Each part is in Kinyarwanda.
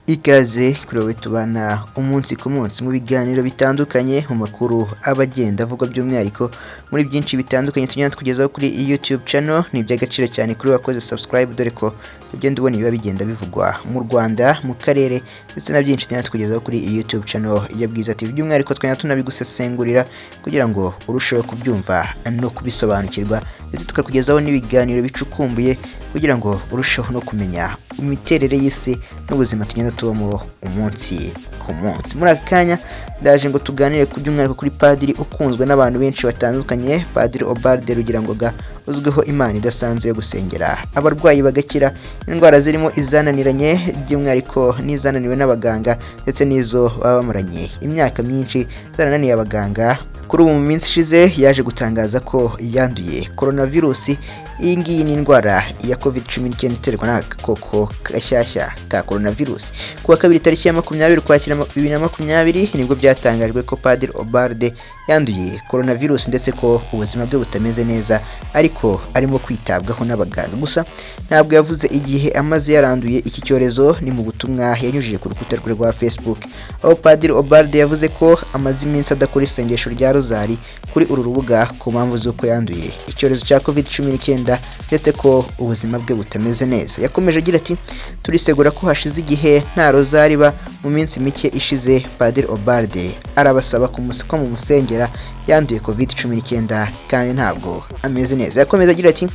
Ikaze kuri wowe tubana umunsi ku munsi mu biganiro bitandukanye, mu makuru aba agenda avugwa by'umwihariko muri byinshi bitandukanye tugenda tukugezaho kuri YouTube channel. Ni iby'agaciro cyane kuri wakoze subscribe, dore ko ugenda ubona ibiba bigenda bivugwa mu Rwanda, mu karere, ndetse na byinshi tugenda tukugezaho kuri YouTube channel ya Bwiza TV. By'umwihariko twagenda tunabigusesengurira kugira ngo urusheho kubyumva no kubisobanukirwa, ndetse tukakugezaho n'ibiganiro bicukumbuye kugira ngo urusheho no kumenya imiterere y'isi n'ubuzima tugenda tubamo umunsi ku munsi. Muri aka kanya ndaje ngo tuganire ku by'umwihariko kuri padiri ukunzwe n'abantu benshi batandukanye, Padiri Obarde Rugirangoga, uzwiho impano idasanzwe yo gusengera abarwayi bagakira indwara zirimo izananiranye, by'umwihariko n'izananiwe n'abaganga, ndetse n'izo baba bamaranye imyaka myinshi zarananiye abaganga. Kuri ubu mu minsi ishize yaje gutangaza ko yanduye coronavirus. Iyi ngiyi ni indwara ya COVID-19 iterwa n'agakoko gashyashya ka coronavirus. Ku wa kabiri tariki ya 20 Ukwakira 2020 nibwo byatangajwe ko Padiri Obarde yanduye coronavirus, ndetse ko ubuzima bwe butameze neza ariko arimo kwitabwaho n'abaganga. Gusa ntabwo yavuze igihe amaze yaranduye iki cyorezo. Ni mu butumwa yanyujije ku rukuta rwe rwa Facebook, aho Padiri Obarde yavuze ko amaze iminsi adakora isengesho rya Rozari kuri uru rubuga ku mpamvu z'uko yanduye icyorezo cya COVID-19, ndetse ko ubuzima bwe butameze neza. Yakomeje agira ati: "Turisegura ko hashize igihe nta rozari iba mu minsi mike ishize." Padiri Obarde arabasaba ko mumusengera, yanduye COVID-19 kandi ntabwo ameze neza. Yakomeje agira ati: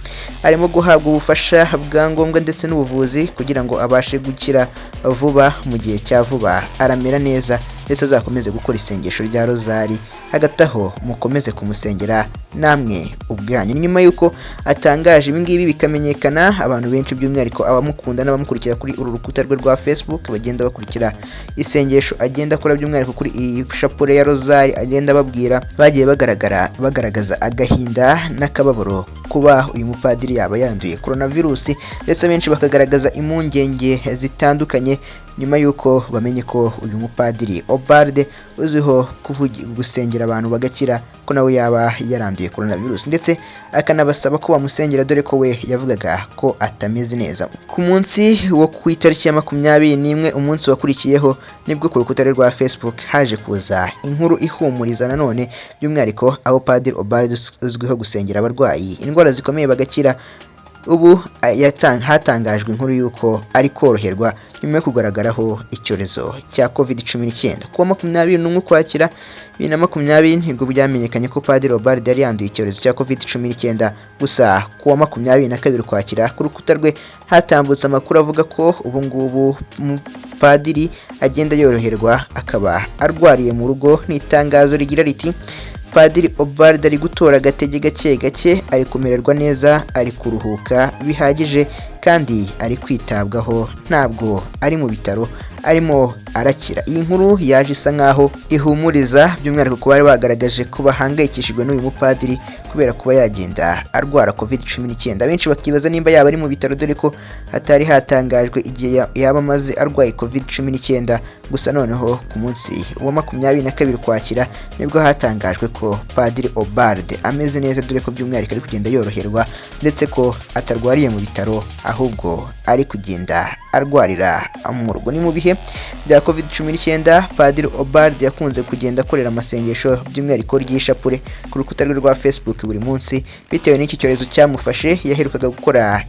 "Arimo guhabwa ubufasha bwa ngombwa ndetse n'ubuvuzi kugira ngo abashe gukira vuba, mu gihe cya vuba aramera neza ndetse azakomeze gukora isengesho rya rozari. Hagati aho mukomeze kumusengera namwe ubwanyu." Nyuma y'uko atangaje ibi ngibi bikamenyekana, abantu benshi by'umwihariko abamukunda n'abamukurikira kuri uru rukuta rwe rwa Facebook, bagenda bakurikira isengesho agenda akora, by'umwihariko kuri iyi shapure ya rozari agenda ababwira, bagiye bagaragara bagaragaza agahinda n'akababaro kuba uyu mupadiri yaba yanduye coronavirus, ndetse benshi bakagaragaza impungenge zitandukanye nyuma y'uko bamenye ko uyu mupadiri Obarde uzwiho gusengera abantu bagakira ko nawe yaba yaranduye coronavirus, ndetse akanabasaba ko bamusengera, dore ko we yavugaga ko atameze neza. Ku munsi wo ku itariki ya 21, umunsi wakurikiyeho, nibwo ku rukuta rwa Facebook haje kuza inkuru ihumuriza nanone, by'umwihariko aho Padiri Obarde uzwiho gusengera abarwayi indwara zikomeye bagakira, ubu hatangajwe inkuru y'uko ari koroherwa nyuma yo kugaragaraho icyorezo cya COVID-19. Kuwa 21 Ukwakira 2020 nibwo byamenyekanye ko Padiri Obarde yari yanduye icyorezo cya COVID-19. Gusa kuwa 22 Ukwakira ku rukuta rwe hatambutse amakuru avuga ko ubu ngubu padiri agenda yoroherwa, akaba arwariye mu rugo. Ni itangazo rigira riti: "Padiri Obarde ari gutora agatege gake gake, ari kumererwa neza, ari kuruhuka bihagije kandi ari kwitabwaho, ntabwo ari mu bitaro, arimo arakira." Iyi nkuru yaje isa nkaho ihumuriza by'umwihariko ku bari bagaragaje ko bahangayikishijwe n'uyu mupadiri kubera kuba yagenda arwara COVID-19, benshi bakibaza nimba yaba ari mu bitaro, dore ko hatari hatangajwe igihe yaba amaze arwaye COVID-19. Gusa noneho ku munsi wa 22 Ukwakira nibwo hatangajwe ko Padiri Obarde ameze neza, dore ko by'umwihariko ari kugenda yoroherwa, ndetse ko atarwariye mu bitaro ahubwo ari kugenda arwarira mu rugo. Ni mu bihe bya COVID-19 Padiri Obarde yakunze kugenda akorera amasengesho, by'umwihariko ry'ishapure, ku rukuta rwe rwa Facebook buri munsi. Bitewe n'iki cyorezo cyamufashe, yaherukaga gukora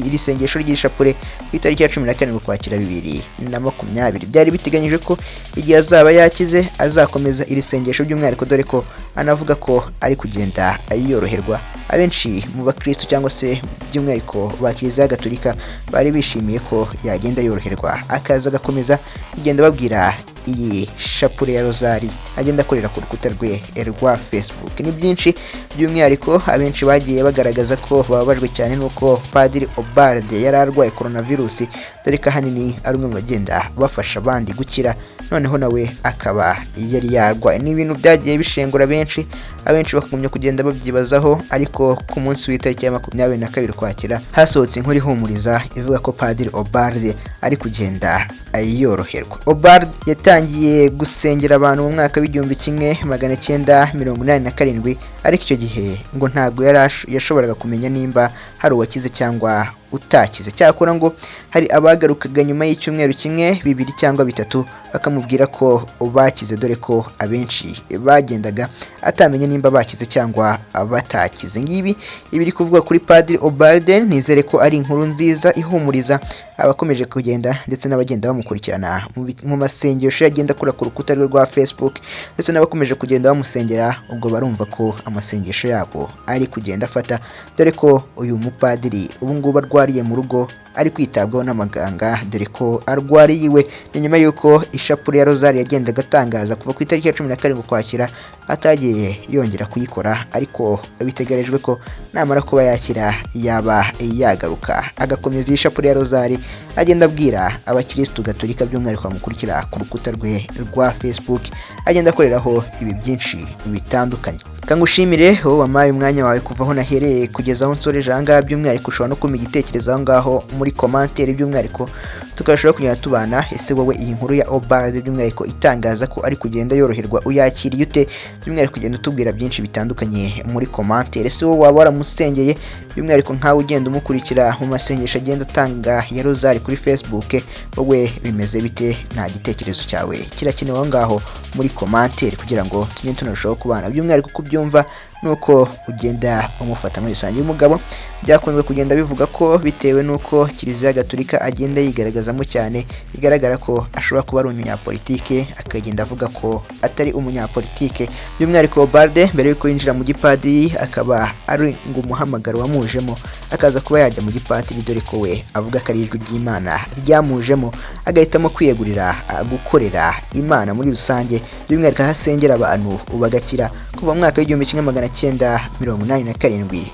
iri sengesho ry'ishapure ku itariki ya 17 Ukwakira 2020. Byari biteganyijwe ko igihe azaba yakize azakomeza iri sengesho, by'umwihariko dore ko anavuga ko ari kugenda yoroherwa. Abenshi mu bakristo cyangwa se by'umwihariko ba Kiliziya Gatolika bari bishimiye ko yagenda yoroherwa, akaza agakomeza kugenda babwira Iyi shapure ya rozari agenda akorera ku rukuta rwe rwa Facebook ni byinshi. By'umwihariko abenshi bagiye bagaragaza ko bababajwe cyane n'uko Padiri Obarde yari arwaye coronavirus, dore ko ahanini ari umwe mu bagenda bafasha abandi gukira, noneho nawe akaba yari yarwaye. Ni ibintu byagiye bishengura benshi, abenshi bakagumya kugenda babyibazaho. Ariko ku munsi w'itariki ya 22 Ukwakira hasohotse inkuru ihumuriza ivuga ko Padiri Obarde ari kugenda yoroherwa. Obarde yatangiye gusengera abantu mu mwaka w'1987, ariko icyo gihe ngo ntabwo yari yashoboraga kumenya nimba hari uwakize cyangwa utakize. Cyakora ngo hari abagarukaga nyuma y'icyumweru kimwe, 2 cyangwa 3, bakamubwira ko bakize, dore ko abenshi bagendaga atamenya nimba bakize cyangwa batakize. Ngibi ibiri kuvugwa kuri Padiri Obarde. Nizere ko ari inkuru nziza ihumuriza abakomeje kugenda ndetse n'abagenda bamukurikirana mu masengesho yagenda akora ku rukuta rwe rwa Facebook, ndetse n'abakomeje kugenda bamusengera. Ubwo barumva ko amasengesho yabo ari kugenda afata, dore ko uyu mupadiri ubu ngubu arwariye mu rugo, ari kwitabwaho n'amaganga, dore ko arwariye iwe. Ni nyuma y'uko ishapure ya rozari yagendaga atangaza kuva ku itariki ya 17 Ukwakira atagiye yongera kuyikora, ariko bitegerejwe ko namara kuba yakira yaba yagaruka agakomeza iyi shapure ya rozari agenda abwira abakirisitu gatolika, by'umwihariko bamukurikira ku rukuta rwe rwa Facebook agenda akoreraho ibi byinshi bitandukanye. Kangushimire wowe wampaye umwanya wawe kuva aho nahereye kugeza aho nsoreje aha ngaha. By'umwihariko ushobora no kumpa igitekerezo aho ngaho muri commentaire, by'umwihariko tukarushaho kugenda tubana. Ese wowe iyi nkuru ya Obald by'umwihariko itangaza ko ari kugenda yoroherwa uyakiriye ute? By'umwihariko ugenda utubwira byinshi bitandukanye muri commentaire. Ese wowe waba waramusengeye, by'umwihariko nkawe ugenda umukurikira mu masengesho agenda atanga ya rozari kuri Facebook, wowe bimeze bite? Nta gitekerezo cyawe kirakenewe aho ngaho muri commentaire kugira ngo tugende tunarushaho kubana, by'umwihariko uko ubyumva nuko ugenda umufata muri rusange. Uyu mugabo byakunzwe kugenda bivuga ko bitewe n'uko Kiliziya Gatolika agenda yigaragazamo cyane, bigaragara ko ashobora kuba ari umunyapolitike, akagenda avuga ko atari umunyapolitike. By'umwihariko Barde mbere y'uko yinjira mu gipadiri akaba ari ngo umuhamagaro wamujemo akaza kuba yajya mu gipadiri, dore ko we avuga ko ari ijwi ry'Imana ryamujemo agahitamo kwiyegurira gukorera Imana muri rusange, by'umwihariko aho asengera abantu bagakira. Kuva mu mwaka w'1987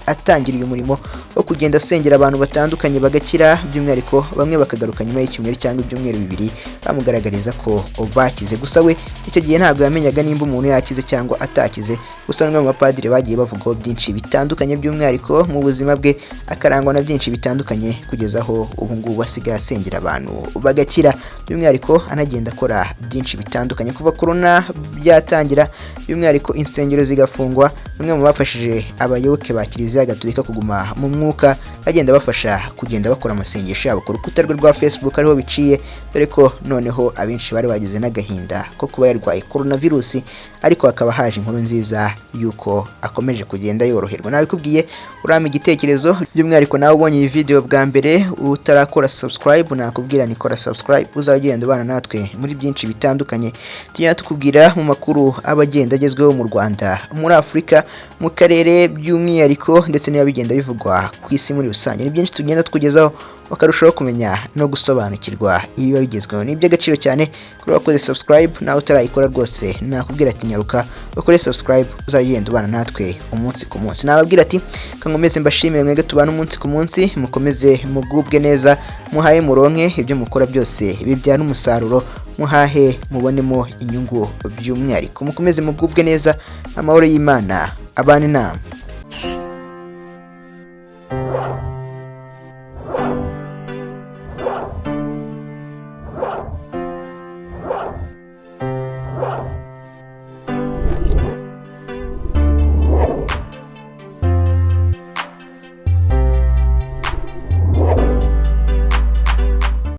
atangira uyu murimo wo kugenda asengera abantu batandukanye bagakira, by'umwihariko bamwe bakagaruka nyuma y'icyumweru cyangwa ibyumweru 2 bamugaragariza ko bakize. Gusa we icyo gihe ntabwo yamenyaga nimba umuntu yakize cyangwa atakize. Gusa bamwe mu bapadiri bagiye bavugaho byinshi bitandukanye, by'umwihariko mu buzima bwe akarangwa na byinshi bitandukanye, kugeza aho ubu ngubu asigaye asengera abantu bagakira, by'umwihariko anagenda akora byinshi bitandukanye. Kuva corona byatangira, by'umwihariko insengero zigafungwa, bamwe mu bafashije abayoboke ba Kiliziya Gatolika kuguma mu mwuka, agenda bafasha kugenda bakora amasengesho yabo ku rukuta rwe rwa Facebook ariho biciye, dore ko noneho abenshi bari bagize n'agahinda ko kuba yarwaye coronavirus, ariko hakaba haje inkuru nziza y'uko akomeje kugenda yoroherwa. Nabikubwiye, urampa igitekerezo. By'umwihariko nawe ubonye iyi video bwa mbere utarakora subscribe, nakubwira ni kora subscribe, uzajya ugenda ubana natwe muri byinshi bitandukanye tugenda tukubwira mu makuru aba agenda agezweho mu Rwanda, muri Afurika, mu karere by'umwihariko, ndetse niba bigenda bivugwa ku isi muri rusange. Ni byinshi tugenda tukugezaho bakarushaho kumenya no gusobanukirwa ibiba bigezweho. Ni iby'agaciro cyane kuri wakoze subscribe. Nawe utarayikora rwose nakubwira ati nyaruka ukore subscribe, uzajya ugenda ubana natwe umunsi ku munsi. Nababwira ati kankomeze mbashimire mwebwe tubana umunsi ku munsi, mukomeze mugubwe neza, muhaye muronke, ibyo mukora byose bibyara umusaruro, muhahe mubonemo inyungu. By'umwihariko mukomeze mugubwe neza, amahoro y'Imana abane namwe.